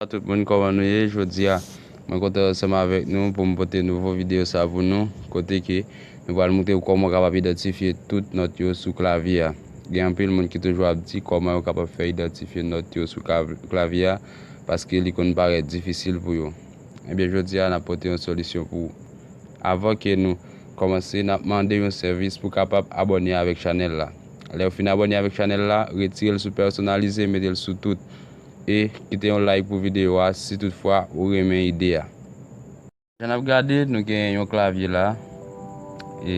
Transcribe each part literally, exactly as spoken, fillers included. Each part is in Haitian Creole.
Tout moun, kòman nou ye? Jodi a, mwen kontan ansanm avèk nou pou m pote nouvo videyo sa pou nou, kote ke nou pral montre w kòman w kapab idantifye tout nòt yo sou klavye a. Gen anpil moun ki toujou ap di kòman yo kapab fè idantifye nòt yo sou kav-, klavye a, paske li konn parèt difisil pou yo. Ebyen, jodi a, n ap pote yon solisyon pou ou. Avan ke nou kòmanse, n ap mande yon sèvis pou kapab abòne avèk chanèl la. Lè w fin abòne avèk chanèl la, retire l sou pèsonalize, mete l sou tout. E kite yon like pou videyo a si toutfwa ou renmen ide a. Jan n ap gade, nou gen yon klavye la. E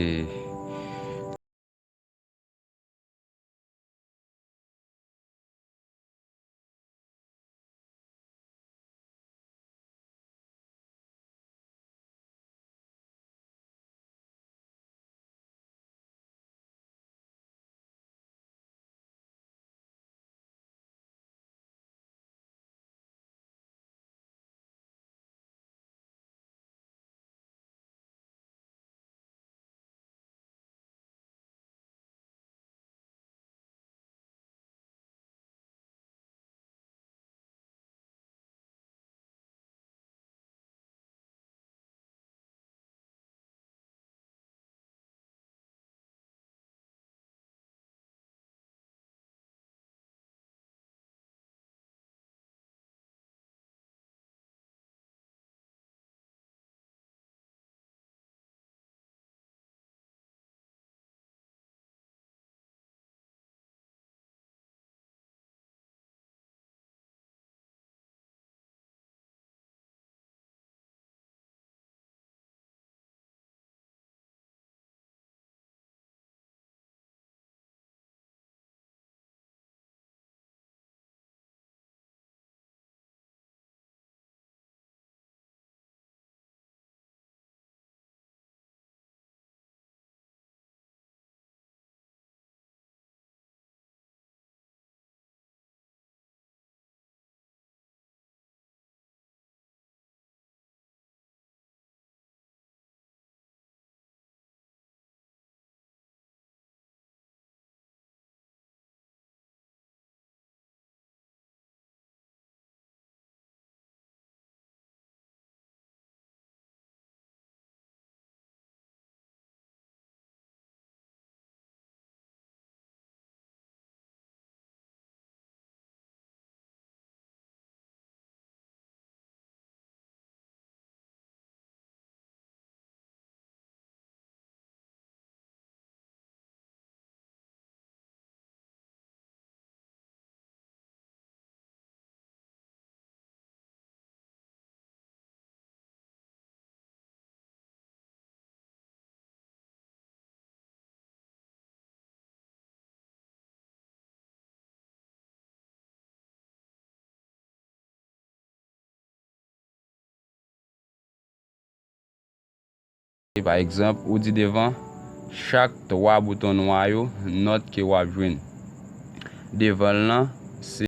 E pa egzanp, ou di devan chak twa bouton nwa yo, nòt ke w ap jwenn devan l lan, se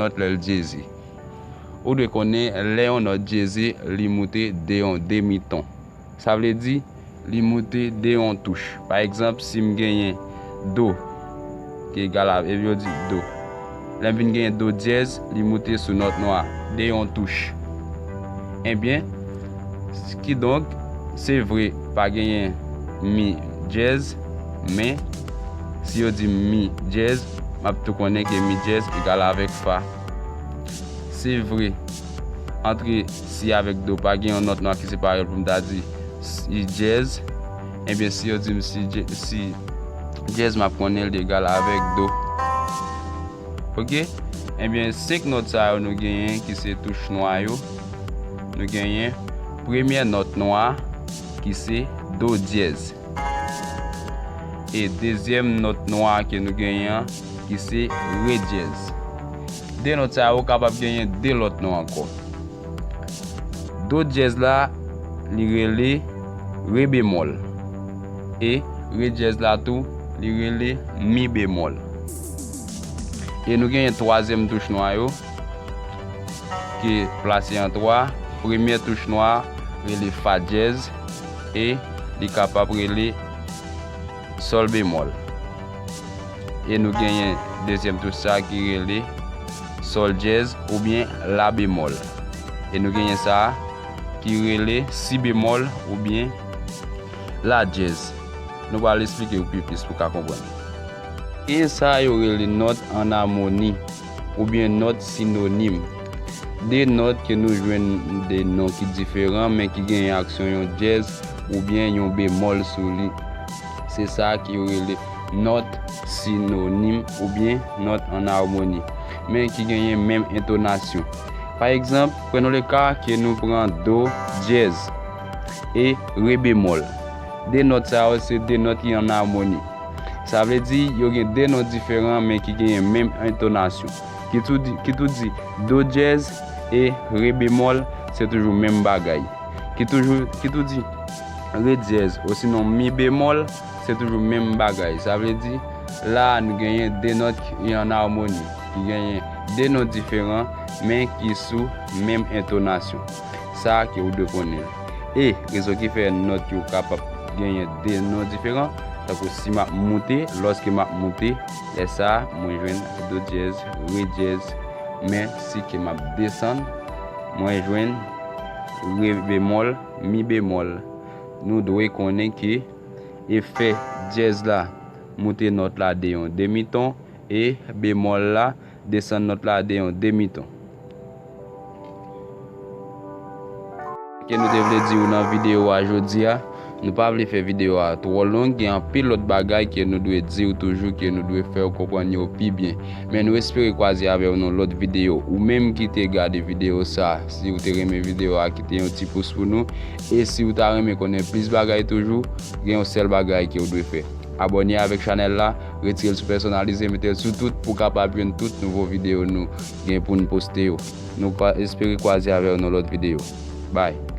nòt lè l dyeze. Ou dwe konnen lè yon nòt dyeze, li moute de yon demi ton. Sa vle di, li moute de yon touch. Pa egzanp, si m genyen do, ki egal a, epi yo di do. Lè m vin genyen do dyèz, li moute sou nòt nwa, de yon touch. Ebyen, kidonk, se vre, pa genyen mi dyèz, men si yo di mi dyèz, m ap tou konnen ke mi dyèz egal avèk fa. Se vre, antre si avèk do, pa gen yon nòt nwa ki separe l pou m ta di si dyèz. Ebyen, si yo di m si dye-, si dyèz, m ap konnen l egal avèk do. Oke? Ebyen, senk nòt sa yo nou genyen ki se touch nwa yo. Nou genyen premyè nòt nwa ki se do dyèz. E dezyèm nòt nwa ke nou genyen an, ki se re dyèz. De nòt sa yo kapab genyen de lòt non ankò. Do dyèz la, li rele re bemòl. E re dyèz la tou, li rele mi bemòl. E nou genyen twazyèm touch nwa yo, ki plase an twa. Premyè touch nwa rele fa dyèz e li kapab rele sòl bemòl. E nou genyen dezyèm touch sa ki rele sòl dyèz oubyen la bemòl. E nou genyen sa ki rele si bemòl oubyen la dyèz. Nou pral eksplike w pi plis pou w ka konprann. Gen sa yo rele nòt an amoni oubyen nòt sinonim. De nòt ke nou jwenn de non ki diferan, men ki genyen aksyon yon dyèz oubyen yon bemòl sou li. Se sa ki yo rele nòt sinonim oubyen nòt an amoni, men ki genyen menm entonasyon. Pa egzanp, prenons le cas ke nou pran do dyèz e re bemòl. De nòt sa yo se de nòt ki an amoni. Sa vle di, yo gen de non diferan, men ki genyen menm entonasyon. Ki tou di, ki tou di, do dyèz e re bemòl, se toujou menm bagay. Ki toujou, ki tou di, re dyèz, osinon mi bemòl, se toujou menm bagay. Sa vle di, la a nou genyen de nòt ki an amoni, ki genyen de non diferan, men ki sou menm entonasyon. Sa ke ou dwe konnen. E rezon ki fè nòt yo kapab genyen de non diferan, tankou si m ap moute, lòske m ap moute, lè sa a, mwen jwenn do dyèz, re dyèz, men si ke m ap desann, mwen jwenn re bemòl, mi bemòl. Nou dwe konnen ke efè dyèz la moute nòt la de yon demiton, e bemòl la desann nòt la de yon demiton. Ke nou te vle di w nan videyo a jodi a, nou pa vle fè videyo a twò long, gen anpil lòt bagay ke nou dwe di w toujou, ke nou dwe fè w konprann yo pi byen. Men nou espere kwaze avè w nan lòt videyo. Ou menm ki te gade videyo sa, si w te renmen videyo a, kite yon ti pous pou nou. E si w ta renmen konnen plis bagay toujou, gen yon sèl bagay ke w dwe fè. Abòne avèk chanèl la, retire l sou pèsonalize, mete l sou tout pou w kapab jwenn tout nouvo videyo nou gen pou n poste yo. Nou ka espere kwaze avè w nan lòt videyo. Bye.